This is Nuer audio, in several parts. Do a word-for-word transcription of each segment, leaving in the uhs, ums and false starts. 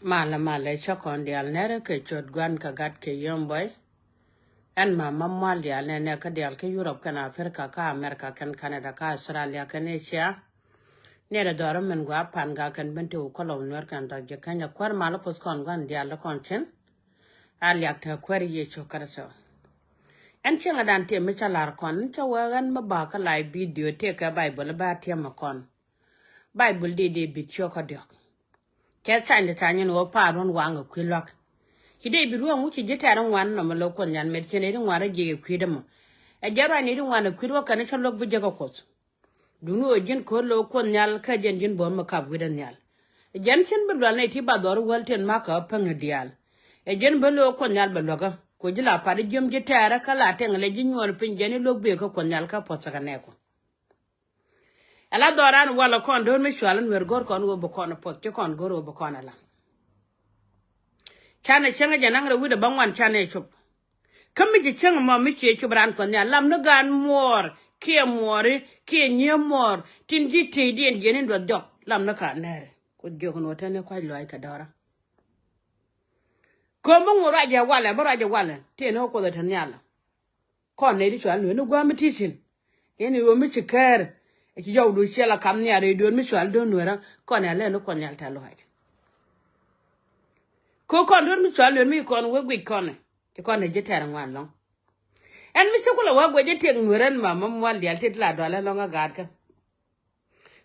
Malɛ malɛ cä kɔn diaal nɛrɛ kɛ cot guan kɛ gat kɛ yom bɔy. Ɛn ma ma mual diaal nɛ nɛ kä diaal kä Europe kɛn Africa kä America kɛn Canada kä Australia kɛn Asia. Nɛrɛ dhɔrä min gua pan ga kɛn ben te wä kɔlɔ nuɛr kɛn dhɔr jɛ kɛn jɛ kuɛr malä puth kɔn guan diaal kɔn cin. A liak te kuɛr Yecu Kritho. Ɛn cieŋɛ dan tiɛ mi ca lar kɔn cä wee ɛn mi ba kä lai video tiɛ kɛ Bible ba tiɛ mɛ kɔn. Bible di di bit ciö kä diɔk. Cɛ thany de thany ni wä paar ruɔn waŋ kɛ kui̱ luak. Ci dee bi ruɔ̱ŋ wi̱ci ji̱ tɛr in ŋuan nɔmɔ lo̱k Kuoth Nhial met cin in ŋuan rɔ jiɛk kɛ kui̱dɛ mɔ. Ɛ jɛ ruac ni in ŋuan kɛ kui̱dɛ wä kɛn cä lo̱k bi jek kɛ Kuoth. Duŋni ɣöö ji̱n ko̱r lo̱k Kuoth Nhial kä jɛn ji̱n buɔ̱m mi kap wi̱cdɛ nhial. Ɛ jɛn cin bi lual nɛy ti ba dhɔr wäl tin makä päŋni diaal. Ɛ jɛn bä lo̱k Kuoth Nhial bɛ luäkä. Ku ji̱ la pat ji̱ jiöm ji̱ tɛɛrä kä la tɛŋ lɛ ji̱ nyuɔɔn piny jɛn i̱ lo̱k bek kä Kuoth Nhial kä puɔth kä nɛɛku. Ɛ la dhɔran walɛ kɔn do̱r mi cual in wer go̱r kɔn wä bi kɔn puɔth ci kɔn go̱r wä bi kɔn ala. Canɛ cäŋ jɛ naŋ rɛ wi̱dɛ bä ŋuan canɛ cop. Kä mi ci cäŋ mɔ mi ciɛ cop ran Kuɔth Nhial lam ni gaan muɔɔr kiɛ muɔɔri kiɛ nyiee muɔɔr tin ji̱ tëëdiɛn jiɛn in duɔth jɔk lam ni ka nɛɛri. Kuoth jiök in wä tɛn ni kuac luaac kɛ dɔra. Köm bi ŋu ruacɛ walɛ bi ruacɛ walɛ tiɛn ni wä Kuoth ɛ te nhial. Kɔn nɛy ti cual nueer ni gua̱a̱m mi ti̱i̱ thi̱n. Yɛn i̱ ɣöö mi ci kɛɛr ɛ ci jɔwdu ciɛl a kam nhiaar rɛy dueer mi cual do̱n nueerä. Kɔn ɛ lɛn ni Kuɔth Nhial tɛ̈th lɔaac. Ko kɔn do̱n mi cual nueer mi ci kɔn wee guic kɔn ɛ ci kɔn ɛ ji̱ tɛɛr ŋuan lɔ̱ŋ. Ɛn mi ci kulɛ wee guic ji̱ tiɛk nueerä ni ma ma mual diaal ti ti la dual ɛlɔ̱ŋ ɛ gaatkä.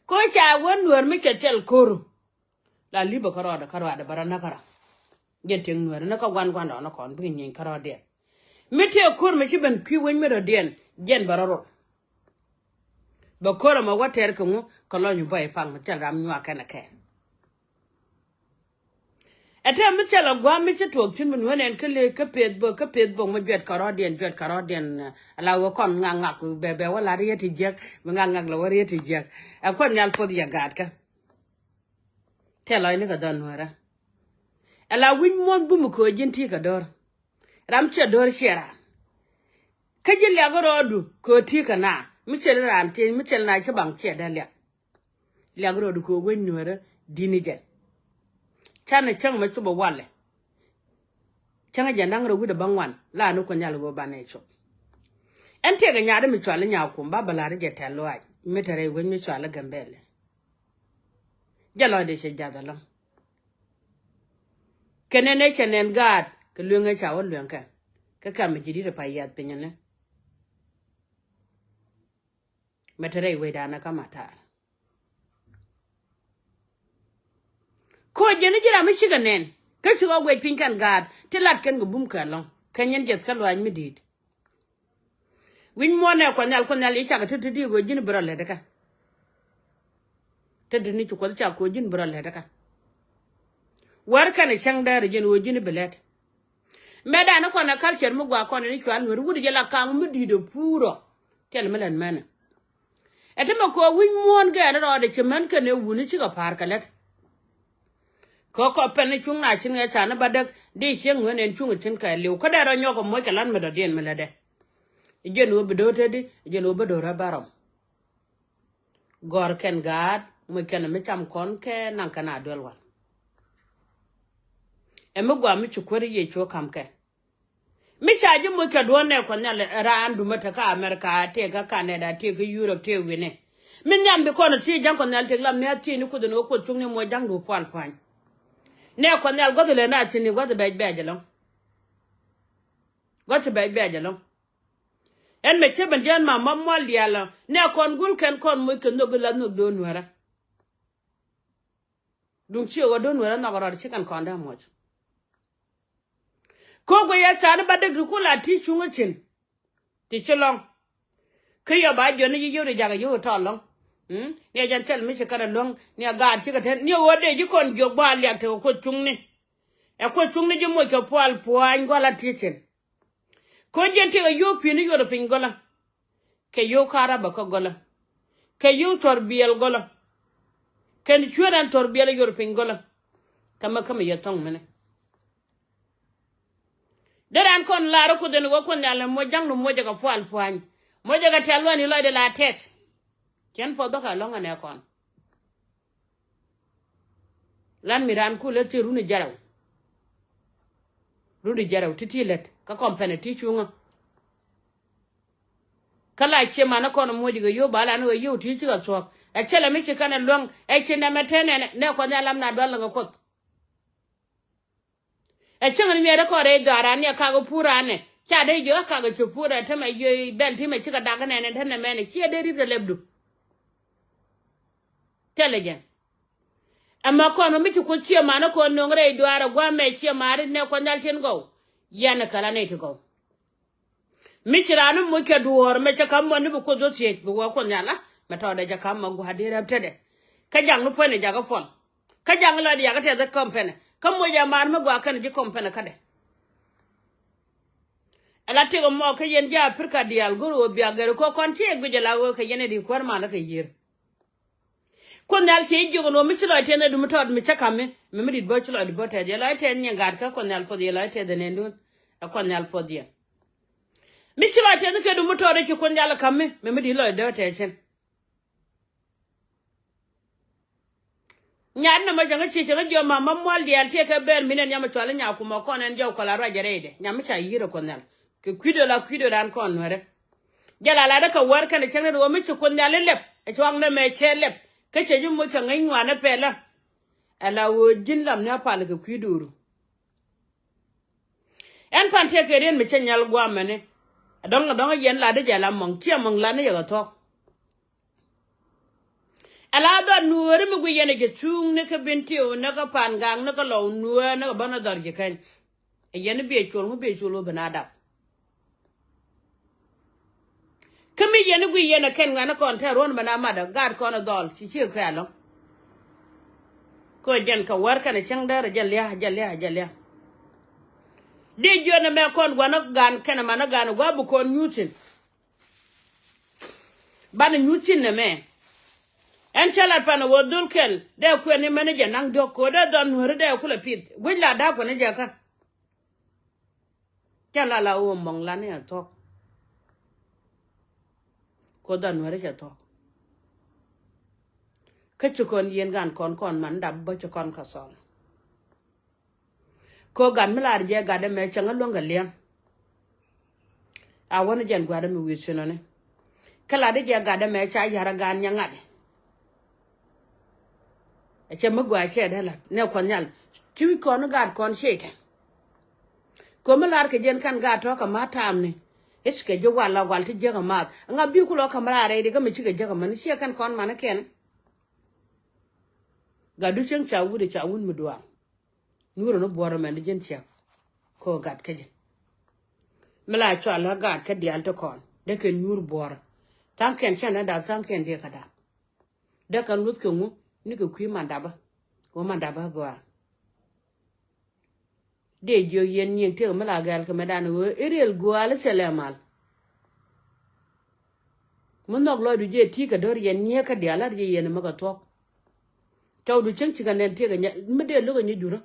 Ko ca wee nueer mi cɛ thil ko̱ru. La li̱pä kä rɔɔdɛ kä rɔɔdɛ bä rɔ näkä rɔ. Jɛn tiɛŋ nueerä ni kä guan guan dɔɔni kɔn bikɛ nyieny kä rɔɔdiɛn. Mi tëë ko̱r mi ci ben kui̱ wec mi rɔ̱diɛn jɛn bɛ rɔ rot. Bɛ ko̱r ɛmɛ wä tɛr kɛ ŋu kɛ lɔny bɔy paŋ mi thil ram nyuak kɛn ɛ kɛn. Ɛ tëë mi thil ɛ gua̱a̱m mi ci tuɔɔk cin mi nueerä nɛn kä lëë kä peth bok kä peth bok mi juɛt kɛ rɔɔdiɛn juɛt kɛ rɔɔdiɛn. Ala wee kɔn ŋak ŋak bɛ bɛ wä la riet ti jiäk bi ŋak ŋak la wä riet ti jiäk. Ɛ Kuoth Nhial puɔth yɛ gaatkä. Tɛ̈th lɔcni kɛ dhɔn nueerä. Ɛ la wi̱c muɔ̱th bum kɛ ɣöö ji̱n ti̱i̱ kɛ do̱r. Ram ciɛ do̱r ciɛ raan. Kä ji̱ liak rɔɔdu kɛ ɣöö ti̱i̱ kɛ na mi cɛ raan ci mi cɛ na ci baŋ ciɛ dee liak. Liak rɔɔdu kɛ ɣöö wec nueerä di̱t ni jɛn. Canɛ cäŋ mɛ cop ɛ walɛ. Cäŋ jɛ naŋ rɛ wi̱dɛ bä ŋuan la ni Kuoth Nhial ɣöö banɛ cop. Ɛn tiɛkɛ nyaatdä mi cual i̱ nyakum ba bä la̱r jɛ tɛ̈th lɔaac mi te rɛy wec mi cual i̱ Gambɛlɛ. Jɛ lɔcdɛ cɛ jath ɛlɔ̱ŋ. Kɛnɛ nɛ cɛ nɛn gaat kɛ lueŋɛ ca wä lueŋkɛ. Kä kam mi ji̱ di̱t ɛ pa yiath piny ɛnɛ. Mɛ te rɛy wecdan ɛ kä matar. Koc jɛn i̱ ji̱ ram mi cikɛ nɛn kä cikɛ wec piny kɛn gaat ti lat kɛn kɛ bum kɛ ɛlɔ̱ŋ kɛ nyin jiɛth kä luaac mi di̱i̱t. Wi̱c muɔ̱ɔ̱n ɛ Kuɔth Nhial Kuɔth Nhial i̱ cakɛ ti ti di̱i̱k ɣöö ji̱n bi rɔ lät ikä. Te ti ni ci Kuɔth cak kɛ ɣöö ji̱n bi rɔ lät ikä. Wär kɛn ɛ cäŋ dɛɛr ɛ ji̱n ɣöö ji̱n bi lät. Mɛtdan ni kɔn ɛ culture mi gua̱a̱ kɔn ɛ ni cual nueeri wut jɛ la kaŋ mi di̱i̱t ɛ puurɔ. Tiɛl mi lät mɛnɛ. Ɛ ti mɛ kɛ ɣöö wi̱c muɔ̱ɔ̱n gɛɛr rɔɔdɛ ci män kɛn ɛ wuni cikɛ pa̱a̱r kɛ lät. Kɛ kɔ pɛn i̱ cuŋ na cin ŋɛ ca ni ba däk di cieŋ ŋuän ɛn cuŋ i̱ tin kɛ liw kä dee rɔ nyɔk ɛ moc kɛ la̱t mi dɔ̱diɛn mi lätdɛ. I̱ jɛn ɣöö bi do̱r tetdi i̱ jɛn ɣöö bi do̱r ɛ bärɔm. Gɔ̱r kɛn gaat moc kɛn mi cam kɔn kɛ naŋ kɛn a duel wal. Ɛ mi guam mi ci kuäär i̱ Yecu ka̱m kɛ. Mi ca ji̱ moc kɛ duɔ̱ɔ̱r nɛ Kuɔth Nhial ɛ raan dumä tekä America tëë kä Canada tëë kä Europe tëë wi̱nɛ. Mi nhiam bi kɔn ɛ thiec ja̱ŋ Kuɔth Nhial tëk lam ni a thiec ni Kuoth ɛn ɣöö Kuoth cuŋni muɔc ja̱ŋdu pual pua̱ny. Nɛ Kuɔth Nhial gua̱th ilɛ na thi̱n ni gua̱th ibɛc bɛc ɛlɔ̱ŋ. Gua̱th ibɛc bɛc ɛlɔ̱ŋ. Ɛn mɛ cä ben jɛn ma ma mual diaal ɔ nɛ kɔn gul kɛn kɔn moc kɛ nhök la nhök do̱n nuɛrä. Duŋ ciɛ ɣöö do̱n nuɛrä nhɔk rɔɔd ci kɛn kɔn dee muɔc. Ko̱k guɛ yɛ can i̱ ba dek ti kula ti cuŋ i̱ cin. Ti ci lɔŋ. Kä yɔ ba jiɔn ni ji̱ yio̱w ri jakä yio̱w tɔɔl lɔŋ. Ni a jɛn thil mi ci kärɛ luäŋ ni a gaat cikɛ tɛn ni a ɣöö dee ji̱ kɔn jiök ba a liak tekɛ Kuoth cuŋni. Ɛ Kuoth cuŋni ji̱ moc kɛ pual pua̱a̱ny gua̱l a ti cin. Kä jiɛn tëëkɛ yio̱w pi̱i̱ni yot ɛ piny gɔlä. Kɛ yio̱w ka̱rabä kä gɔlä. Kɛ yio̱w thɔr biɛl gɔlä. Kɛn cueet ɛn thɔr biɛl ɛ yot ɛ piny gɔlä. Kä mɛ kä mɛ yɛ thɔŋ minɛ. Dee raan kɔn la̱r ɛ Kuoth ɛn ɣöö Kuoth Nhial ɛ moc ja̱ŋdu moc ɛ kɛ pual pua̱ny. Moc ɛ kɛ tɛ̈th lua̱ni lɔcdɛ la tɛth. Cɛn puɔth bä kɛ lɔ̱ŋ ɛnɛ kɔn. Lan mi raan ku lät ti runi jɛrɛw. Runi jɛrɛw ti ti lät kä kɔm pɛnɛ ti cuŋä. Kä la ciɛ manä kɔn muɔc kɛ yio̱w ba lan kɛ yio̱w ti cikɛ thuɔ̱k. Ɛ cɛ lɛ mi ci kɛn ɛ luäŋ ɛ ci nɛmɛ te nɛnɛ nɛ kuɔth ɛ lam na dual lɛ kɛ kuoth. Ɛ cäŋ ni miɛt ɛ kɔn rɛy dhɔaaran ni ɛ kakɛ pur anɛ ca dee jiök ɛ kakɛ ci pur ɛ tämɛ jiö bɛl ti mɛ cikɛ dak nɛnɛ te nɛmɛnɛ ciɛ dee rit ɛ lɛpdu. Tɛlɛ jɛ. Ɛmɛ kɔn mi ci kuoth ciɛ manä kɔn nöŋ rɛy duaar ɛ gua̱a̱mɛ ciɛ ma̱a̱ri nɛ kuɔth nhial tin gɔw. Yɛn ɛ kɛ la nɛy ti gɔw. Mi ci raan ni moc kɛ duɔ̱ɔ̱r mɛ cɛ ka̱m mɔ ni bi kuoth dhɔ thiec bi wä kuoth nhial a mɛ tɔɔdɛ cɛ ka̱m mɔ gua̱a̱r di rɛp tetdɛ. Kä jaŋ ni puɔ̱nydɛ jakä puɔl. Kä jaŋ ni lɔcdɛ jakä tɛth ɛ kɔm pɛnɛ kä moc ɛ ma̱a̱r mi gua̱a̱ kɛn ji̱ kɔm pɛnɛ kädɛ. Ɛ la tëk ɛmɔ kä yɛn ji̱ Aprika diaal go̱r ɣöö bia gɛr kɔ kɔn ci ɛ guic ɛ la ɣöö kɛ yɛn ɛ di kuäär manä kɛ yiër. Kuoth nhial ci jiök ɛn ɣöö mi ci lɔc tɛth ɛ dumi tɔɔt mi cä ka̱mi mɛ mi di̱t bä ci lɔc di bä tɛth yɛ lɔc tɛth nyin gaat kä kuoth nhial puɔth yɛ lɔc tɛth ɛ nɛn duun. Ɛ kuoth nhial puɔth yɛ. Mi ci lɔc tɛth ni kɛ dumi tɔɔt ɛ ci kuoth nhial ɛ ka̱mi mɛ mi di̱t lɔc dee tɛth cin. Nyaat nɛ mɔ cäŋ ci cäŋ jiɔ ma ma mual diaal tiɛ kɛ bɛɛl mi nɛn nyam cɔal inya kumɔ kɔn ɛn jɔw kɔla ruac jɛ rɛydɛ nyam mi ca yi̱r ɛ kuɔth nhial. Kɛ kui̱dö la kui̱dö dan kɔn nuɛrɛ. Jɛ la la dee kɛ wär kɛn cäŋ ni ɣöö mi ci kuoth nhial ilɛp ɛ cuak nɛ mɛ cɛ lɛp. Kä cɛ ji̱ moc kɛ ŋäc ŋuan ɛ pɛlä. Ɛ la ɣöö ji̱n lam ni a pal kɛ kui̱ do̱ru. Ɛn pan tiɛ kɛ riɛn mi cɛ nyal guamɛni. Ɛ dɔ̱ŋ ɛ dɔ̱ŋ ɛ yɛn la dee jɛ la mɔŋ tiɛ mɔŋ la ni yɛ kɛ thuɔ̱k. Ala dhɔr nuɔɔri mi gui yɛn a jɛ thuŋni kä bin tiw ni kä pan gaŋ ni kä lɔw nuɔɔr ni kä bä ni dhɔr ji̱ kɛny. Ɛ yɛn biɛ cuɔl ŋu biɛ cuɔl wä ben a dap. Kä mi yɛn gui yɛn a kɛn ŋuɛn kɔn tɛn ruɔn ben a mat a gaat kɔn a dhɔl ci ci kɛ alɔ. Kä jɛn kɛ wär kɛn a cäŋ däär a jɛ lia̱a̱ jɛ lia̱a̱ jɛ lia̱a̱. Di jiön a mɛ kɔn gua̱n a gan kɛn a man a gan a gua̱ bi kɔn nyuuthin. Banɛ nyuth cin nɛmɛ. Ɛn cä lat pan ɛ ɣöö dhol kɛl dee kuɛn ni mɛn ni jɛ naŋ diɔ̱k ko̱ dee dhɔn nuääri dee kulɛ pith guic la da̱a̱p kɛn ni jɛ kä. Cä la la ɣöö mɔŋ lan ni ɛ thuɔ̱k. Ko̱ dhɔn nuääri cɛ thuɔ̱k. Kä ci kɔn yieen gan kɔn kɔn man dap bä ci kɔn kä thɔl. Kɛ gat mi lar jɛ gat ɛmɛ cäŋ a luäŋ kɛ liɛŋ. A wän jɛn gua̱t ɛmɛ wi̱i̱ thi̱n ɔni. Kä lar di jɛ gat ɛmɛ ca ya̱r a gan nyɛ ŋa̱t. Ɛ cɛ mi gua̱a̱ cɛ dee lat nɛ kuɔth nhial. Ci wi̱c kɔn gat kɔn ciey tɛn. Kɛ mi lar kɛ jɛn kɛn gat tɔ̱ kɛ ma̱a̱t taamni. I̱c kɛ ji̱ wal la wal ti jiäk ɛ math ŋa bi kulɔ ka̱m raar rɛy di kä mi cikɛ jiäk ɛ män ciɛ kɛn kɔn man kɛn. Gat du cieŋ ca wut ɛ ca wut mi duaam. Nyuur ni buɔr mɛn di ji̱n ciɛk. Kɛ gat kä ji̱. Mi la cɔal kä gat kä diaal ti kɔn dee kɛ nyuur buɔr. Tha̱a̱ŋ kɛn cɛn ni dap tha̱a̱ŋ kɛn diɛ kä dap. Dee kɛn luth kɛ ŋu ni kɛ kui̱ man dapä. Wä man dapä gɔaa. Dee jiök yɛn nyiëŋ tëk mi la gɛl kɛ mɛ dan ɣöö i riel gua̱a̱l i thilɛ mal. Mi nhɔk lɔcdu jiɛ ti̱i̱ kɛ do̱r yɛn nyiëëk kä diaal lat jiɛ yɛn mi kɛ thuɔ̱k. Cɔwdu cieŋ cikɛ nɛn tiek ɛ nyɛ mi dee lo̱k ɛ nyɛ jurä.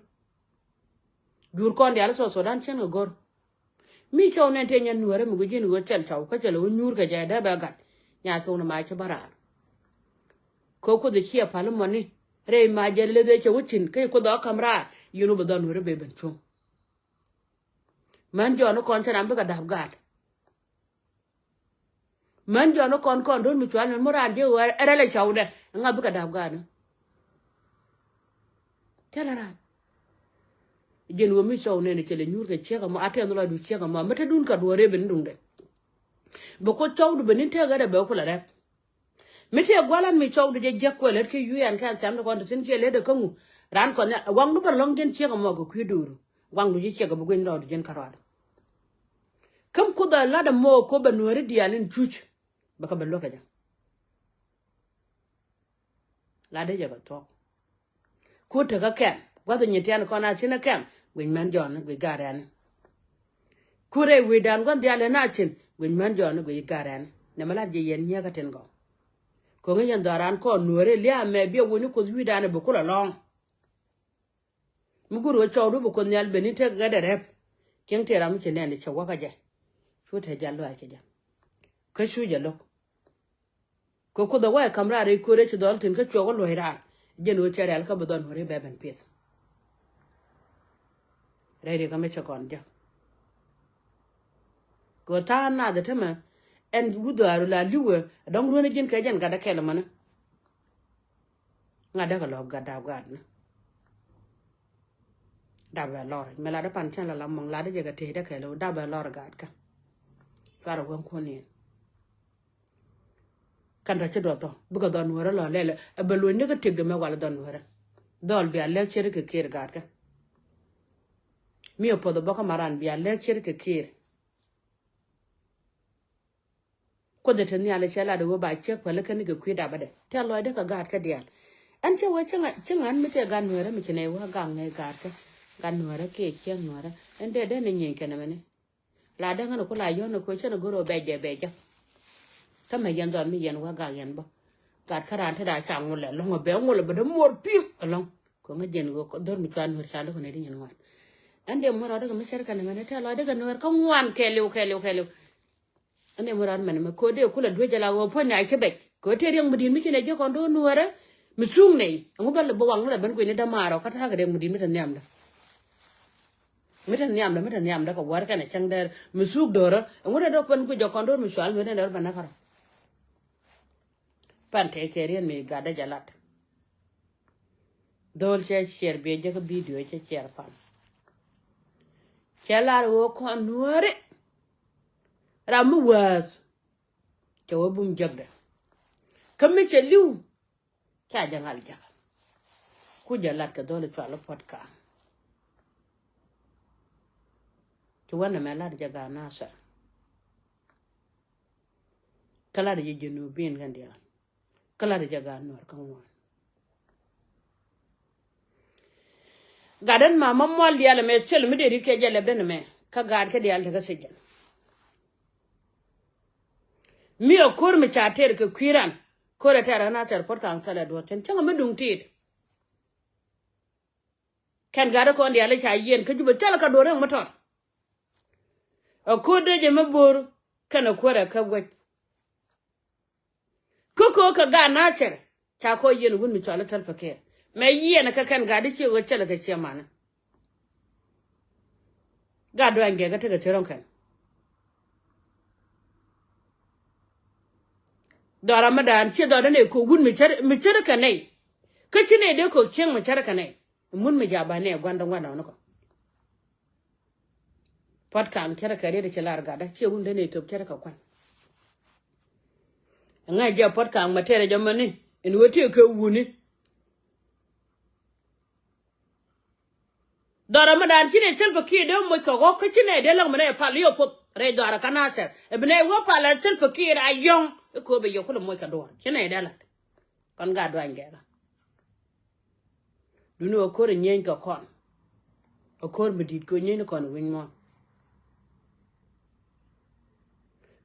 Jur kɔn diaal i South Sudan cien kɛ go̱r. Mi cɔw nɛn tiek nyɛ nuäärä mi gui̱c ji̱n ɣöö thil cɔw kä thil ɣöö nyuur kɛ jɛ dee bɛ gat. Nya thok ni ma ci bä raar. Kɛ kuoth ɛ ciɛ pal imɔni rɛy ma jɛ leth ɛ cɛ wä cin kä kuoth ɔ ka̱m raar. Yɛn wä bɛ dhɔl nuäärä bɛ ben cuŋ. Män jɔɔni kɔn cä ram bikɛ da̱p gaat. Män jɔɔni kɔn kɔn do̱n mi cual mi mi raan jiɛ ɣöö ɛ rɛl ɛ cɔwdɛ ŋa bikɛ da̱p gaat ni. Thilɛ raan. Jiɛn ɣöö mi cɔw nɛn cɛ lɛ nyuur kɛ ciek ɛmɔ a tɛth lɔcdu ciek ɛmɔ mi te dun kɛ duɔ̱ɔ̱r rep in duŋdɛ. Bɛ kuoth cɔwdu bɛ ni̱n tëëk ɣätdɛ bɛ kulɛ rɛp. Mi tëë gua̱lan mi cɔwdu jɛ jiäk kuɛ lät kä yuc ɛn kɛn thiamdɛ kɔn te thi̱n kiɛ lät ɛ kä ŋu. Raan kɔn nhial waŋdu bɛ lɔ̱ŋ jiɛn ciek ɛmɔ kɛ kui̱ do̱ru. Waŋdu ji̱ ciek ɛ bi guiny lɔɔdu jiɛn kärɔaadu. Käm kuoth ɛ lat ɛmɔ ko̱ bɛ nuääri diaal in cuc. Bɛ kɛ bɛ luäk kɛ jɛ. Lat dee jɛ kɛ thuɔ̱k. Ku tekä kɛm gua̱th nyin tian kɔn a cin ɛ kɛm guic män jɔɔni guic gaat rɛni. Ku rɛy wi̱i̱dan gua̱th diaal in a cin guic män jɔɔni guic gaat rɛni. Nɛ mi lat jiɛ yɛn nyiäkä tin gɔw. Ko̱ŋi yɛn dhɔran kɔn nuääri lia̱a̱ mɛ biɛ wuni kuoth wi̱i̱dan ɛ bi kulɛ lɔ̱ŋ. Mi go̱o̱ri ɣöö cɔwdu bi kuoth nhial ben i̱ tek ɣätdɛ rɛp. Cieŋ tëë ram mi ci nɛn cɛ wäkä jɛ. Cu te jal luaac kɛ jɛ. Kä cu jɛ lo̱k. Kɛ kuoth ɛ wa̱a̱ ka̱m raar rɛy kööt ëë ci dhɔl thi̱n kä cuɔk kä luɔ̱c raar. Jɛn ɣöö cɛ rial kä bi dhɔn wä ri bɛ ben pieth. Rɛy ri kä mi cɛ kɔn jɛ. Kɛ ɣöö ta̱a̱ nath ɛ tämɛ ɛn wudhaaru la li̱wɛ dɔ̱ŋ rueni ji̱n kɛ jɛn gat däkɛl mani. Ŋa̱t däkɛ lɔ̱p gat dap gat ni. Dap bɛ lɔr mɛ lat dä pan cɛn la lam mɔŋ lat dä jɛ kɛ tëë däkɛl dap bɛ lɔr gat kä. Cuarɛ wä kuɔn in. Kɛn tɔ ci duɔth thɔ bikɛ dhɔn nuɔrä lɔ lɛlɛ ɛ bɛ luɔ̱ny ni kä tiek dɛ mɛ wal dhɔn nuɔrä. Dhɔl bia lɛk ceri kɛ kier gat kä. Mi ɛ puɔth ɛ bɔkä maran bia lɛk ceri kɛ kier. Kuoth ɛ te nhial ɛ cɛ lat ɛ ɣöö ba ciek päl ɛ kɛn kɛ kui̱ dapä dɛ tɛ lɔcdɛ kɛ gaat kä diaal. Ɛn cɛ wee ci ŋa̱n mi tɛ gat nuɛrä mi ci nɛy wä gak nɛy gaat kä. Gat nuɛrä kiɛ ciek nuɛrä ɛn dee dee ni nyieny kɛn ɛmɛni. La dee ŋän ɛ ku la yɔ̱n ɛ köö cɛn ɛ go̱r ɛ bɛc dee bɛc jɛ. Kä mɛ yɛn dhɔn mi yɛn wä gak yɛn bä. Gat kä raan te daa ca ŋulɛ lɔ̱ŋ ɛ bɛ ŋulɛ bä dee muɔr pi̱m ɛlɔ̱ŋ. Kɛ ŋä jɛn ɣöö dhɔr mi cua nuɛr ca lo̱k kɛ nɛy ti nyin ŋuan. Ɛn dee muɔr rɔɔdɛ kɛ mi cär kɛn ɛmɛni tɛ lɔcdɛ kɛ nuɛr kä ŋuan kɛɛliw kɛɛliw kɛɛliw. Ɛn dee muɔr rɔɔdɛ mɛn mɛ kɛ ɣöö dee kulɛ duec jɛ la ɣöö puɔ̱ny na ci bɛc kɛ ɣöö tëë riɛk mi di̱i̱t mi ci nɛ ji̱ kɔn do̱r nuɛrɛ. Mi thuk nɛy ɛŋu bä lɛ bä waŋ ni lɛ ben guic ni dämaarɔ kä ta̱a̱ kɛ riɛk mi di̱i̱t mi te nhiamdä. Mi te nhiamdä mi te nhiamdä kɛ wäär kɛnɛ cäŋ dɛr mi thuk do̱rä ɛŋu dee dɔ̱k ben guic jɛ kɔn do̱r mi cual mi dee dɛr bä näk kärɔ. Pan tëë kɛ riet mi gatdä jɛ lat. Dhol cɛ ciɛɛr biɛ jɛ kä bidio cɛ ciɛɛr pan. Cɛ lar ɣöö kɔn nuääri. Ram mi wääth. Cɛ wä bum jäkdɛ. Kä mi cɛ li̱w. Ca jɛ ŋal jäk. Ku jɛ lat kɛ dhol cual puɔ̱t ka̱a̱ŋ. Ci wä nɛmɛ lat jɛ gaat Nasir. Kä lat jɛ Junubin kɛn diaal. Kä lat jɛ gaat Nuɔr kä ŋuan. Gat den ma ma mual diaal ɛmɛ thil mi dee rit kɛ jɛ lɛp den ɛmɛ kä gaat kɛ diaal tekä thiec jɛn. Mi ɛ ko̱r mi ca tɛr kɛ kui̱ran ko̱r ɛ tɛr ɛ na tɛr puɔ̱t ka̱ŋ thilɛ duɔ̱t thi̱n cäŋ mi duŋ tit. Kɛn gat ɛ kɔn diaal ɛ ca yiɛn kä Jubɛ thilɛ kɛ duɔ̱t rɛŋ mi tɔt. Ɛ ko̱r dee jɛ mi bo̱o̱r kɛn ɛ kuäär ɛ kä guäc. Kä ko̱ kɛ gaat Nasir ca kɔ yiɛn wut mi cɔal i̱ Salva Kiir. Mɛ yiɛn kɛ kɛn gaat i̱ ciɛ ɣöö cɛl kɛ ciɛ manɛ. Gaat duany gɛk kä tekɛ ti rɔ̱ŋ kɛn. Dhɔra mi daan ciɛ dhɔra nɛ ko̱ wut mi cär mi cär kɛ nɛy. Kä ci nɛy dee ko̱ cieŋ mi cär kɛ nɛy. Mun mi ja̱ ba nɛ gua̱n dɔ̱ŋ gua̱n dɔ̱ŋ ni kɔ. Puɔ̱t ka̱a̱ŋ cärɛ kɛ riet ci lar gatdä ciɛ wun den i̱ thop cärɛ kɛ kua̱n. Ɛŋa jɛ puɔ̱t ka̱a̱ŋ mɛ tɛrɛ jɛ mäni in wee tëë kɛ wuni. Dhɔrɛ mi daan ci nɛ Salva Kiir dee moc kɛ ɣɔ̱k kä ci nɛ dee läŋ mi nɛ pal yɛ puɔth rɛy dhɔrɛ kä Nasir ɛ bi nɛ wä pal ɛ Salva Kiir a yɔ̱ŋ. I̱ kööbɛ yɛ kulɛ moc kɛ duɔ̱ɔ̱r ci nɛ dee la̱t. Kɔn gat duany gɛɛkä. Duni ɣä ko̱r ɛ nyieny kɛ kɔn. Ɛ ko̱r mi di̱i̱t kɛ ɣä nyieny ni kɔn wi̱ny muɔ̱ɔ̱n.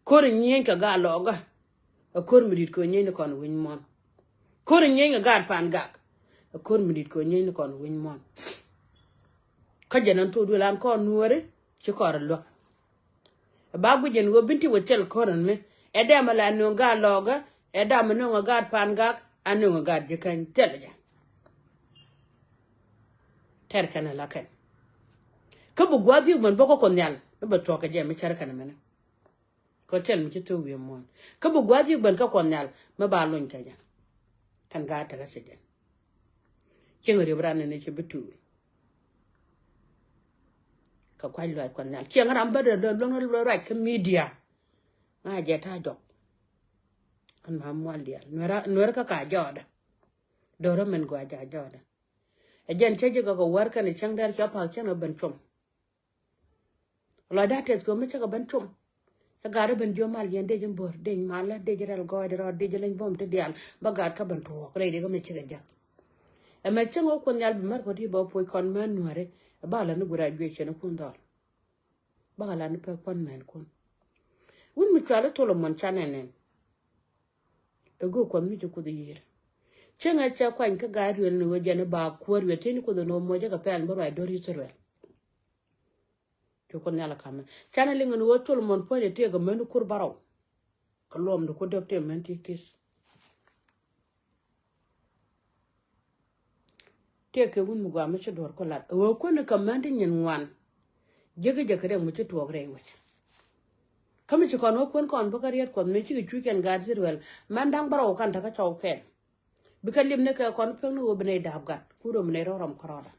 Ko̱r ɛ nyieny kɛ gaat lɔɔkä. Ɛ ko̱r mi di̱i̱t kɛ ɣä nyieny ni kɔn wi̱ny muɔ̱ɔ̱n. Ko̱r ɛ nyieny kɛ gaat pan gak. Ɛ ko̱r mi di̱i̱t kɛ ɣä nyieny ni kɔn wi̱ny muɔ̱ɔ̱n. Kä jɛn ɛn thok duël an kɔn nuɔ̱ɔ̱ri ci kɔn rɛ luäk. Ɛ ba guic ɛn ɣöö bin ti wä thil ko̱r ɛn mi ɛ dɛmɛ la nööŋ gaat lɔɔkä ɛ dɛmɛ nööŋ ɛ gaat pan gak a nööŋ ɛ gaat ji̱ käny thil jɛ. Tɛr kɛn ɛ la kɛn kä bi gua̱a̱th yiëk mɛn bä kä Kuɔth Nhial mi bɛ thuɔ̱k kɛ jɛ mi cär kɛn mɛnɛ. Kä thil mi ci thok wi̱i̱ muɔ̱ɔ̱n kä bi gua̱a̱th yiëk mɛn kä Kuɔth Nhial mi ba lony kɛ jɛ. Kɛn gaat tekä cɛ jɛ. Cieŋ riep ran ni ci bi tuul. Kɛ kua̱c luac Kuɔth Nhial cieŋ ram bä dee luäŋ luac kä midia. Ŋa jɛ ta̱a̱ jɔk. An ma mual diaal nuɛr kä ka jɔɔdä. Do̱rä min gua ja jɔɔdä. Ɛ jɛn cä ji̱ kɛ kɛ wär kɛn cäŋ dɛr cä pa̱a̱k cäŋ ɛ ben com. Lɔcdä tɛth kɛ mi cä kɛ ben com. Cä gat ɛ ben jiö mal yɛn dec in bo̱r dec malä dec rɛl gɔɔydɛ rɔɔd dec leny buɔ̱m ti diaal bä gat kä ben tuɔɔk rɛy dec kä mi cikɛ jäk. Ɛmɛ cäŋ ɣä Kuoth Nhial bi mär kɔ ti bä puɔc kɔn män nuäri. Ɛ ba lä ni guic rɛy juëc cɛn kun dhɔl. Bakɛ la ni pek kuan mɛn kun. Wun mi cuali thol mɔn canɛ nɛn. Ɛ go̱o̱k Kuɔth mi ci Kuoth yiër. Cieŋɛ cɛ kuany kä gaat riel ni ɣöö jɛn i̱ ba kuäär wiɛ tëë ni Kuoth ɛn ɣöö mocä kɛ pɛl mi ruac do̱r Yithriɛl. Ci Kuoth Nhial ɛ ka̱mɛ canɛ liŋ ɛn ɣöö thol mɔn puɔ̱nydɛ tëëkɛ män i̱ kur bärɔw. Kɛ luɔmdɛ ku däk tëë män ti ki̱th. Tëëkɛ wun mi gɔaa mi ci duɔ̱ɔ̱r ku lat ɛ ɣöö kuäni kɛ män ti nyin ŋuan. Jiäkä jɛ kɛ rɛk mi ci tuɔɔk rɛy wec. Kä mi ci kɔn wä kuän kɔn bä kä riet Kuɔth mëë cikɛ cuc kɛn gaat Ithɛrɛl, män da̱ŋ bärɔw kan te kä cɔw kɛn. Bikɛ lim ni kɛ kɔn piäŋ ni ɣöö bi nɛy da̱a̱p gat ku röm nɛy rɔ̱ rɔm kärɔɔdä.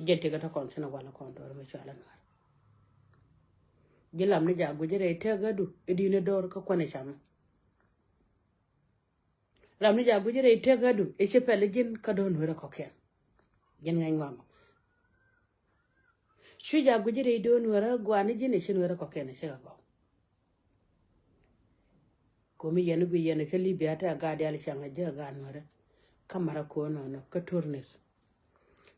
Jɛ tëkɛ te kɔn thin a walɛ kɔn dɔɔr mi cualä Nuäär. Ji̱ lam ni jaak guic rɛy tëkädu i̱ di̱n i̱ dɔɔr kä kuän i̱ camä. Ram ni jaak guic rɛy tëkädu i̱ ci pɛl i̱ ji̱n kä do̱n Nuäärä kɔ̱kiɛn. Ji̱n ŋäc ŋɔaŋɔ. Cu jaak guic rɛy do̱n Nuäärä gua̱a̱ni ji̱n i̱ ci Nuäärä kɔ̱kiɛn i̱ ci kɛ gɔw. Komi yɛn i̱ guic yɛn i̱ kä Libya te a gaat diaal i̱ caŋ a ji̱ a gaat Nuäärä. Kä mara ko̱n nɔnɔ kä Tunis.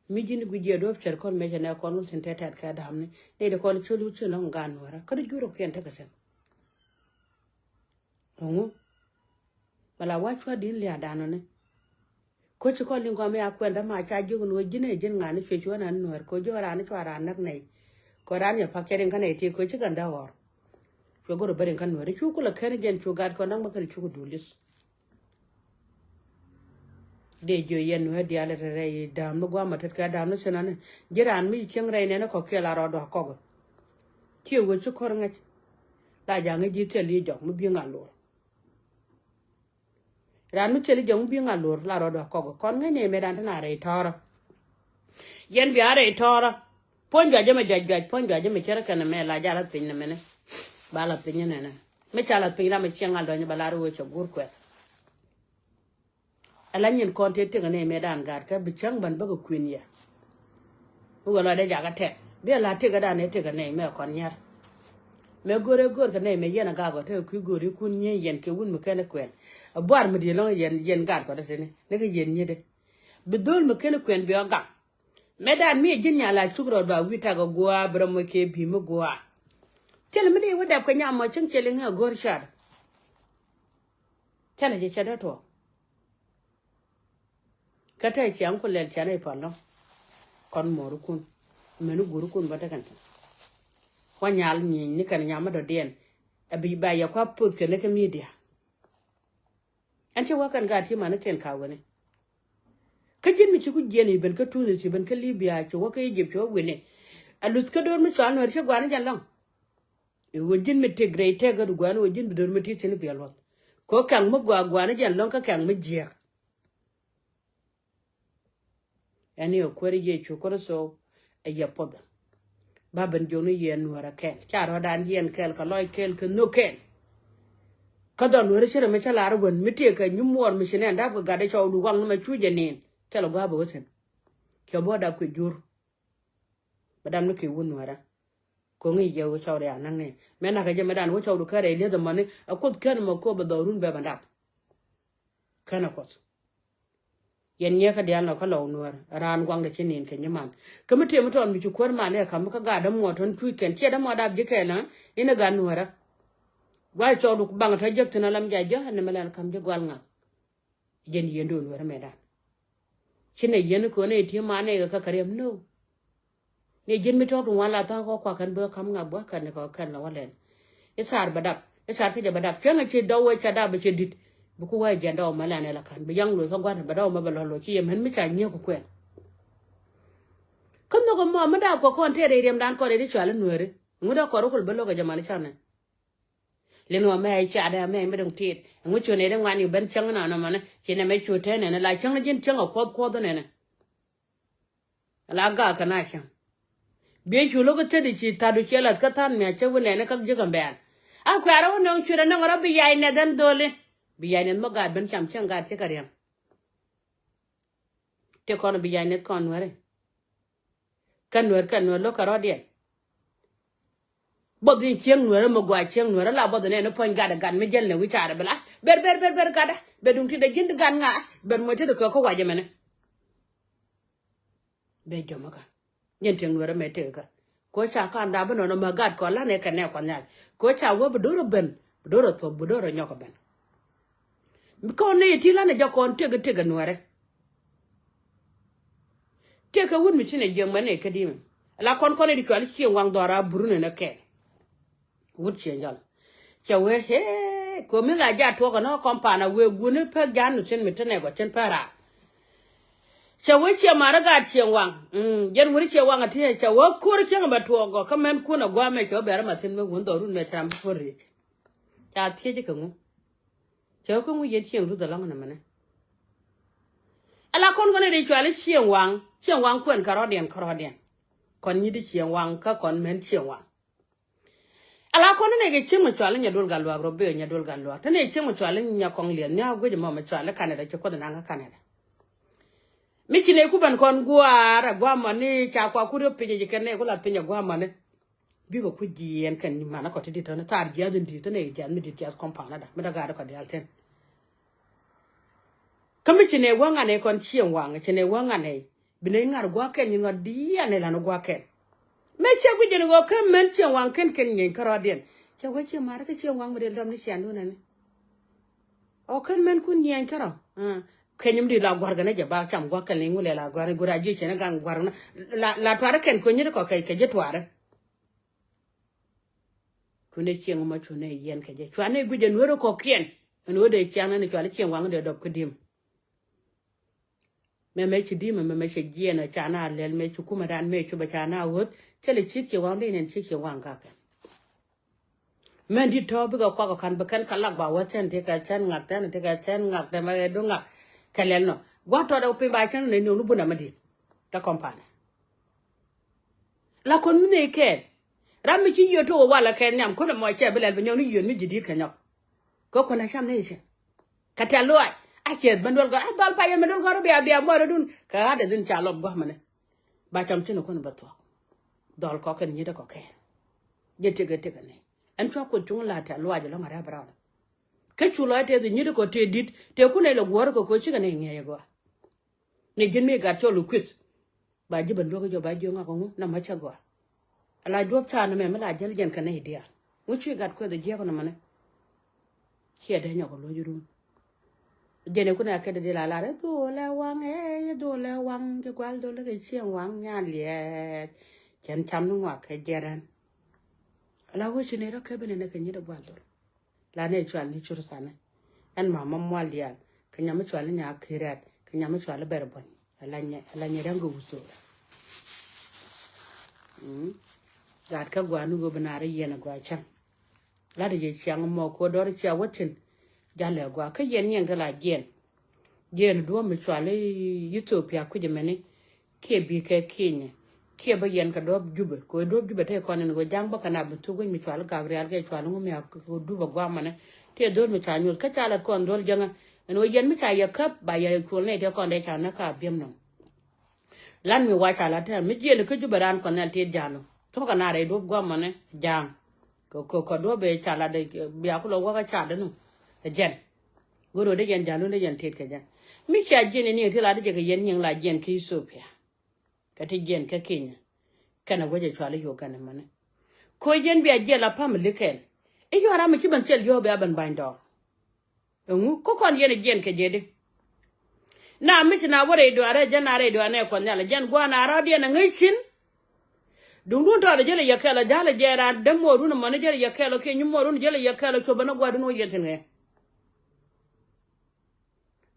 Mi ji̱n i̱ guic jiɛ duɔ̱p cɛr kɔn mëë cɛ nɛ kɔn wul thi̱n tɛtɛt kɛ da̱a̱mni. Nɛy ti kɔn col wul thi̱n lɔ̱ŋ gaat Nuäärä kä di jur kɔ̱kiɛn tekɛ thi̱n. Ɛŋu? Mɛ la wa̱c cua̱r di̱n lia̱a̱ danɔ ni. Ko̱ ci kɔn liŋ kɔn mi a kuɛn däma ca jiök ni wä ji̱n ɛ ji̱n ŋa̱n ni cuɛ cuɛ nan Nuäär ko̱ jiök raan ni cua raan näk nɛy. Ko̱ raan yɛ pak cɛ riŋ kä nɛy ti ko̱ ci kɛn däk ɣɔr. Cuɛ go̱r bä riŋ kä Nuäär cu kulɛ kɛn jɛn cu gat kɔn näk bä kɛn cu ku dulis. Dee jiö yɛn Nuäär diaal rɛy dam ni guam a tet kɛ dam ni cin ani. Ji̱ raan mi cieŋ rɛy nɛn kɔk kiɛ la rɔɔdu a kɔk. Ciɛ wä ci kɔr ŋäc. La ja̱ ŋäc ji̱ thil yi jɔk mi bi ŋa̱ lor. Ran mi cɛl i̱ jɔ̱ŋ bi ŋa̱ lor la rɔɔdu a kɔk kɔn ŋäcni mëë dan te na rɛy tɔ̱rä. Yɛn bia rɛy tɔ̱rä. Puɔ̱ny juac jɛ mɛ juac juac puɔ̱ny juac jɛ mɛ cärä kɛn mɛ la jal ath piny nɛ mɛnɛ. Ba la piny nɛnɛ. Mi ca la piny ram mi ciɛŋ al dɔ̱ny ba la ri wee cɛ guur kuɛth. Ala nyin kɔn te tekɛ nɛ mëë dan gaat kä bi cäŋ ban bäkɛ kuën yɛ. Mi wä lɔcdɛ jakä tɛt bi a la tekɛ dan ɛ tekɛ nɛ mɛ kɔn nyär. Mɛ go̱r ɛ go̱r kɛ nɛ mɛ yɛn a gak ɔ tekɛ kui̱ go̱r ikun nyiey yɛn kɛ wun mi kɛn ɛ kuɛn. A buar mi diɛ lɔŋ yɛn yɛn gaat kɔ dɛ tini ni kɛ yɛn nyiet dɛ. Bi dho̱l mi kɛn ɛ kuɛn bi ɔ gak. Mɛ dan mi ɛ ji̱n nya la cuk rɔ dua wi̱i̱ tak ɛ gua̱a̱ bi rɔ moc kɛ bi̱i̱ mi gua̱a̱. Thilɛ mi dee wä dɛp kɛ nyam mɔ cäŋ cɛ liŋ ɛ go̱r car. Thilɛ jɛ cɛ dee tuɔɔk. Kä te ciaŋ ku lɛl cian i̱ pal lɔ̱ŋ. Kɔn muɔrikun mɛn i̱ gurikun bä tekɛn thi̱n. Kua nyal nyieny ni kɛn nyam mi dɔ̱diɛn. Ɛ bi ba yɛ kua poth kɛn ni kä midia. Ɛn ci wä kɛn gaat ti mani kɛn ka weni. Kä ji̱n mi ci ku jiɛn i̱ ben kä Tunis i̱ ben kä Libya ci wä kä Egypt ci wä weni. A luth kä do̱r mi cual Nuɛr ci guani jɛn lɔ̱ŋ. I̱ wä ji̱n mi tëk rɛy tëk kä du guani wä ji̱n bi do̱r mi ti thi̱n biɛl wä. Kɛ wä kɛŋ mi gua guani jɛn lɔ̱ŋ kä kɛŋ mi jiɛk. Ɛn i̱ ɛ kuäär Yecu Kritho ɛ yɛ puɔth. Ba ben jiɔk ni yɛn Nuäärä kɛl ca rɔ̱dan yɛn kɛl kɛ lɔc kɛl kɛ nhök kɛl. Kä dhɔn Nuäärä ci rɛ mi cä lar wän mi tëëkɛ nyumuɔɔr mi ci nɛn dap kɛ gat ɛ cɔwdu waŋ ni mɛ cu jɛ ni̱n. Thilɛ gua̱a̱p ɛ wä thi̱n. Kiɛ bä dap kɛ jur. Bä dap ni kɛ wun Nuäärä. Ko̱ŋ i̱ jɛ wä cɔwdu ya näk ni mɛ nak kɛ jɛ mɛ dan wä cɔwdu kärɛ i̱ lieth ɛmɔni. Ɛ kuoth kän ɛmɔ ko̱ bɛ dhɔrun bɛ bä dap. Kän ɛ kuoth. Yɛn nyiɛkä diaal nɔ kä lɔw Nuäär raan guaŋdɛ ci ni̱n kɛ nyiman. Kä mi tëë mi tɔn mi ci kuäär man ɛ ka̱m kä gaat dämuɔ tɔn cuc kɛn ciɛ dämuɔ dap ji̱ kɛn ɛ in ɛ gat Nuäärä. Gua̱c cɔɔdu baŋ tɔ jiäk thi̱n alam ja jiäk ɛn ɛmɛ lɛn ka̱m ji̱ gua̱l ŋa̱k. Jɛn yɛn do̱n Nuäärä mɛtdan. Ci nɛ yɛn kɛ ɣöö nɛ ti man nɛ kɛ kä kɛ riɛm no. Ni ji̱n mi tɔ̱k ti ŋuan la tha̱a̱ŋ kɔ kuak kɛn bä ka̱m ŋa buä kɛn kɔ kɛn la wä lɛn. I̱ thar bɛ dap i̱ thar kä jɛ bɛ dap cuɛŋ i̱ ci dɔw wee ca dap i̱ ci di̱t. Bi ku wee jiɛn dɔw mɛ lɛn ila ka̱n bi yaŋ loc kä gua̱n bɛ dɔw mɛ bɛ lɔ loc ci yɛ mɛn mi ca nyiek ku kuɛn. Kä nhök ɛmɔ mi dap kɔ kɔn tëë rɛy riɛmdan kɔn rɛy ti cual i̱ Nuääri. Ŋut a kɔr ikul bä lo̱k ɛ jɛ mani canɛ. Lin wä mɛ i̱ ca dee mɛ mi dɔ̱ŋ tiit ɛŋu cu nɛy ti ŋuan i̱ ben cäŋ nɔnɔ mani ci nɛ mɛ cu tee nɛnɛ la cäŋ ji̱n cäŋ ɛ kuɔth kuɔth nɛnɛ. La gak kɛ na cäŋ. Biɛ cu lo̱k kä tet i̱ ci tha̱t i̱ ciɛ lath kä tha̱t mia cä wä nɛnɛ kä ji̱ kɛ mbɛ̈ɛ̈n. A kuɛ̈rä wä nɔŋ cuet anɔŋ rɔ bi yac nɛth ɛn dholi. Bi yac nɛth mi gaat ben cam cäŋ gaat ci kɛ riɛŋ. Ti kɔn bi yac nɛth kɔn Nuääri. Kä Nuäär kä Nuäär lo̱k kɛ rɔ̱diɛn. Buɔth in cieŋ Nuäär mi gua cieŋ Nuäär la buɔth in ɛn puɔ̱ny gat gat mi jäl nɛ wi̱c carɛ bi la ber ber ber ber gatdä. Ber duŋ ti dee ji̱n ti gat ŋa ber muɔc ti dee kɛ kä wac ɛmɛnɛ. Bɛ jɔm kä. Jɛn tiɛŋ Nuäärä mɛ tëk kä. Kɛ ɣöö ca ka̱n dap bi nɔnɔ mä gat kɔn la̱t nɛ kɛn nɛ kuɔth nhial. Kɛ ɣöö ca wä bi do̱r ɔ ben, bi do̱r ɔ thuɔ̱k, bi do̱r ɔ nyɔk ɔ ben. Mi kɔn ni ti la̱t nɛ jɛ kɔn tëk tëk ɛ Nuäärä. Tëk kɛ wut mi ci nɛ jiɛk mɛ nɛ kä di̱mɛ. La kɔn kɔn ni di cual ci waŋ dhɔra burunɛ nɛ kɛn. Wut ciɛ jɔl. Cɛ wee hee. Kɛ mi la jaa tuɔk kɛ nɔ kɔm pan a wee guni pek jan nu cin mi te nɛ gɔ cin pek raar. Cɛ wee ciɛ mari gaat ciɛ waŋ. Jɛn wuni ciɛ waŋ a ti cɛ wee ko̱r cieŋ bɛ tuɔk gɔ kä mɛn kun a guamɛ cɛ wee bɛr ma thin mi wun dhɔrun mɛ tram ko̱r riek. Ca thiec kɛ ŋu. Cɛ wee kä ŋu yɛn cieŋ ruth alɔŋ ni mɛnɛ. Ala kɔn kɔn ni di cuali cieŋ waŋ cieŋ waŋ kuɛn kärɔɔdiɛn kärɔɔdiɛn. Kɔn nyi di cieŋ waŋ kä kɔn mɛn cieŋ waŋ. Ala kɔn ni kɛ cieŋ mi cuali nya duel gal luak rɔ bee nya duel gal luak te ni cieŋ mi cuali nya kɔŋ liɛth ni a guic mɔ mi cuali Canada ci kuoth naŋ kä Canada. Mi ci ne ku ben kɔn guaar a guamɔ ni ca kua ku riop piny ji kɛn ni ku la piny a guamɔ ni. Bikɛ ku jiɛɛn kɛn manä kɔ ti dit tɔni thar jiath in dit tɔni jiath mi dit jiath compound ada mi da gaari kɔ dial ten. Kä mi ci ne wä ŋanɛ kɔn cieŋ waŋ ci ne wä ŋanɛ. Bi ne ŋa̱r gua̱kɛn nyin ŋa̱r diɛn ne lan gua̱kɛn. Mɛ cɛ guic jɛn ɣɔɔ kä mɛn cieŋ waŋ kɛn kɛn nyieeny kärɔɔdiɛn. Cɛ wä cieŋ ma̱r kä cieŋ waŋ mi dee dɔm ni cian duun ɛni. Ɔ kɛn mɛn kun nyieeny kärɔ. Kɛn nyim di la gua̱r gɛn jɛ ba cam gua̱kɛn ni ŋulɛ la gua̱r ni gua̱r a jiec cɛn gan gua̱r na la tuarɛ kɛn kunyit kɔ kɛ kɛ ji̱ tuarɛ. Cunɛ cieŋ ma cunɛ yɛn kɛ jɛ cuanɛ guic jɛ nuɔ̱rɛ kɔkiɛn. Ɛn ɣöö dee ciaŋ nɛn cual cieŋ waŋ dee dɔp kä di̱m. Mɛ mɛ ci di̱m mɛ mɛ ci jiɛn ɔ ca na lɛl mɛ ci kumɛ dan mɛ ci bɛ ca na ɣöt. Cɛ lɛ cik cieŋ waŋ dee nɛn cik cieŋ waŋ kakɛ. Mɛn dit tɔ̱ bikɛ kuak ɔ kan bɛ kɛn ka lak ba wä cɛn ti kɛ cɛn ŋak tɛn ti kɛ cɛn ŋak tɛn mɛ du ŋak. Kɛ lɛl nɔ gua̱ tɔt ɛ piny ba cɛn nɛ niɔn ni bun ɛmɛ dit. Tɛ kɔmpanɛ. La kɔn mi nɛy kɛɛl. Ram mi ci yiöt ti wä walɛ kɛɛl nhiam kun ɛmɔ cɛ bi lɛl bi nyɔk ni yiöt mi ji̱ di̱t kɛ nyɔk. Kä kun ɛ cam ni cin. Kɛ tɛ̈th luaac a ciɛ ben duel gɔr a dhɔl payɛ mi duel gɔr bia bia muɔɔr dun kɛ ɣa̱t ɛ dhin ca lɔp gua̱mɛnɛ. Ba cam cin kun bɛ thuɔk. Dhɔl kɔk kɛn nyi̱t ɛ kɔk kɛɛl. Jɛ tëk ɛ tëk ɛ nɛy ɛn cua kuoth cuŋ la tɛ̈th luaac ɛlɔ̱ŋ a rɛp rɔɔdɛ. Kä cu lɔc tɛth nyi̱t ɛ kɔ tëë di̱t tëë kun ɛ lɛ guɔ̱ɔ̱r kɛ koc cikɛ nɛy ŋiɛc ɛ gɔaa. Ni ji̱n mi gat cɔl i̱ kuith. Ba ji̱ ben duɔ̱k i̱ jɔ ba jiök ŋak ŋu na mac cä gɔaa. Ala juɔ̱p ca ni mɛ mi la jäl jɛn kɛ nɛy diaal ŋu ci gat kueth i̱ jiäk ni mɛni. Ciɛ dee nyɔk i̱ lo̱c run. Jɛn i̱ kun ɛ kɛt i̱ di la lar i̱ dhol ɛ waŋ ɛ i̱ dhol ɛ waŋ ji̱ gual dhol i̱ kɛ cieŋ waŋ nyan liɛɛc. Cɛn cam ni ŋuak kɛ jiɛt ɛn. Ala wä ci ni rɔ kɛ ben ɛn ɛ kɛ nyi̱t ɛ gual dhol. La nɛ cual ni cur thanɛ. Ɛn ma ma mual dial kɛ nyam mi cual ni nya kirat kɛ nyam mi cual ni bɛr buɔny. Ala nyɛ ala nyɛ dang kɛ wuso. Gat kä gua ni go bi nar yɛn gua cam. La de jɛ ciaŋ mɔ ko dɔr cia watin. Jalɛ gua kä yɛn nyɛŋ te la jiɛn. Jiɛn duɔ̱m mi cual ni Ethiopia kui̱c mɛni. Kiɛ bi kɛ Kenya kiɛ bä yɛn kɛ duɔ̱p Jubɛ kɛ wee duɔ̱p Jubɛ te kɔn in wee ja̱ŋ bä kɛ nap in thuk wec mi cual gak rial kɛ cual ŋu mi a kɛ dup a guamani. Tiɛ dhol mi ca nyuɔth kä ca lat kɔn dhol jäŋä. In wee yɛn mi ca yɛ käp ba yɛ cuɔl nɛy tiɛ kɔn dee ca näk ka biɛm nɔm. Lan mi wa ca lat tɛm mi jiɛn kä Jubɛ raan kɔn nhial tiet ja̱ŋ. Thuɔ̱k kɛ na rɛy duɔ̱p guamani ja̱ŋ. Kɛ kɛ kɛ duɔ̱p bɛ ca lat bia kulɔ wäkä ca dee nu. Ɛ jɛn. Go̱r wee dee yɛn ja̱ŋ lun dee yɛn tiet kɛ jɛn. Mi cia jiɛn in niɛ ti lat dee jɛ kɛ yɛn nyiŋ la jiɛn kä Ethiopia. Kɛ ti jiɛn kä Kenya. Kɛnɛ wec ɛ cual i̱ Uganda mani. Koc yɛn bia jiɛn la pam i̱ likɛn. I̱ yɔ̱ɔ̱n ram mi ci ben thil yɔ̱ɔ̱k bia ben ba̱ny dɔɔr. Ɛŋu kä kɔn yɛn ɛ jiɛn kɛ jɛ di. Na mi ci na wä rɛy duaarɛ jɛn na rɛy duaarɛ nɛ kuɔth nhial ɛ jɛn gua̱a̱r na rɔɔdiɛn ɛ ŋäc cin. Duŋdun tɔɔt ɛ jälɛ yɛ kɛl ɔ ja̱l ɛ jɛ raan däm muɔɔrun ɛ mɔni jälɛ yɛ kɛl ɔ kiɛ nyi muɔɔrun jälɛ yɛ kɛl ɔ cuɔp ɛn ɛ gua̱a̱rdun wä yɛn tin ɣɛ.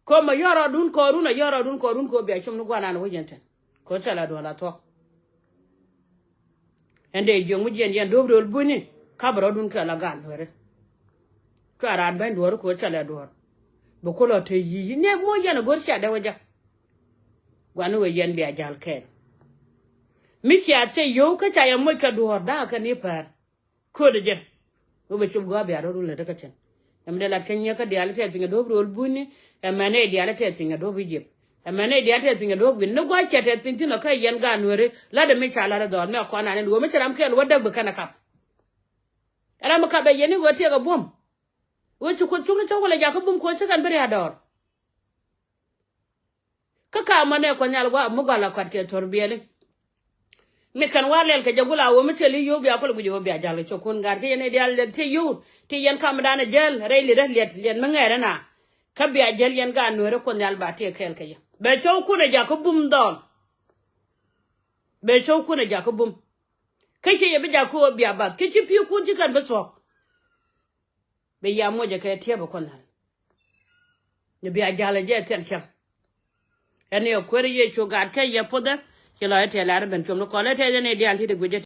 Kɔmɛ yɔrɔdun kɔrun a yɔrɔdun kɔrun kɛ ɣöö bia com ni guanan wä yɛn tɛn. Kɛ ɣöö cɛ la duɔ̱ɔ̱r la thuɔ̱k. Ɛn dee jiök mi jiɛn yɛn duɔ̱ɔ̱p rööl bunyni. Kapɛ rɔ̱dun kɛ la gan nuɛri. Cua raan bäny duɔ̱ɔ̱r kɛ ɣöö cɛ la duɔ̱ɔ̱r. Bi kulɔ te yi̱i̱ yi̱ niɛk mi wä yɛn a go̱r cia dee wä jak. Guani wee yɛn bia ja̱l kɛɛl. Mi cia thie yio̱w kä ca yɛ moc kɛ duɔ̱ɔ̱r da̱a̱ kɛ ni päär. Köödɛ jɛ. Wä bɛ cop gɔaa bia rɔ̱ run lät kä cɛn. Ɛmɛ dee lat kä nyiäkä diaal tɛth piny a duɔ̱ɔ̱p rööl bunyni. Ɛmɛ nɛy diaal tɛth piny a duɔ̱ɔ̱p Egypt. Ɛmɛ nɛy diaal tɛth piny a duɔ̱ɔ̱p wi̱n ni gua̱c cɛ tɛth piny thi̱n ɔ kä yɛn gaat nueeri. Lat ɛmi ca lat ɛ dhɔɔl mɛ kɔn an ɛn ɣöö mi cɛ ram kɛl wä däk bi kɛn ɛ kap. Ɛ ram mi kap ɛ yɛn ni ɣöö tiɛk ɛ buɔ̱m. Ɣöö ci kuoth cuŋni cä wä lɛ jakä bum kuɔth ci kɛn bi ria̱a̱ dɔɔr. Kä ka mɔ nɛ kuɔth nhial gua̱a̱ mi gua̱l a kɔt kɛ thor biɛli. Mi kɛn war lɛl kɛ jɛ gula wä mi cɛ li yio̱w bia kulɛ guic wä bia ja̱l kɛ cokun gaat kä yɛn i̱ diaal ti yio̱w ti yɛn kam dan a jäl rɛy liet a liɛt liɛt mi ŋɛɛr ɛna. Kä bia jäl yɛn gaat nueeri kuɔth nhial ba ti kɛɛl kɛ yɛ bɛ cokun a jakä bum dhɔl. Bɛ cokun a jakä bum. Kä ci yɛ bi jakä wä bia bath kä ci pi̱i̱ kun ci kɛn bi thuɔ̱k. Bi ya mocɛ kɛ tiɛp ɛ kuɔn nal. Ni bia jal ɛ jɛ tiɛl cäŋ. Ɛn yɛ kuer Yecu gat kɛ yɛ puɔthɛ. Ci lɔ yɛ tiɛl lar ben com ni kɔl ɛ tɛth ɛn ɛ diaal ti di guic ɛ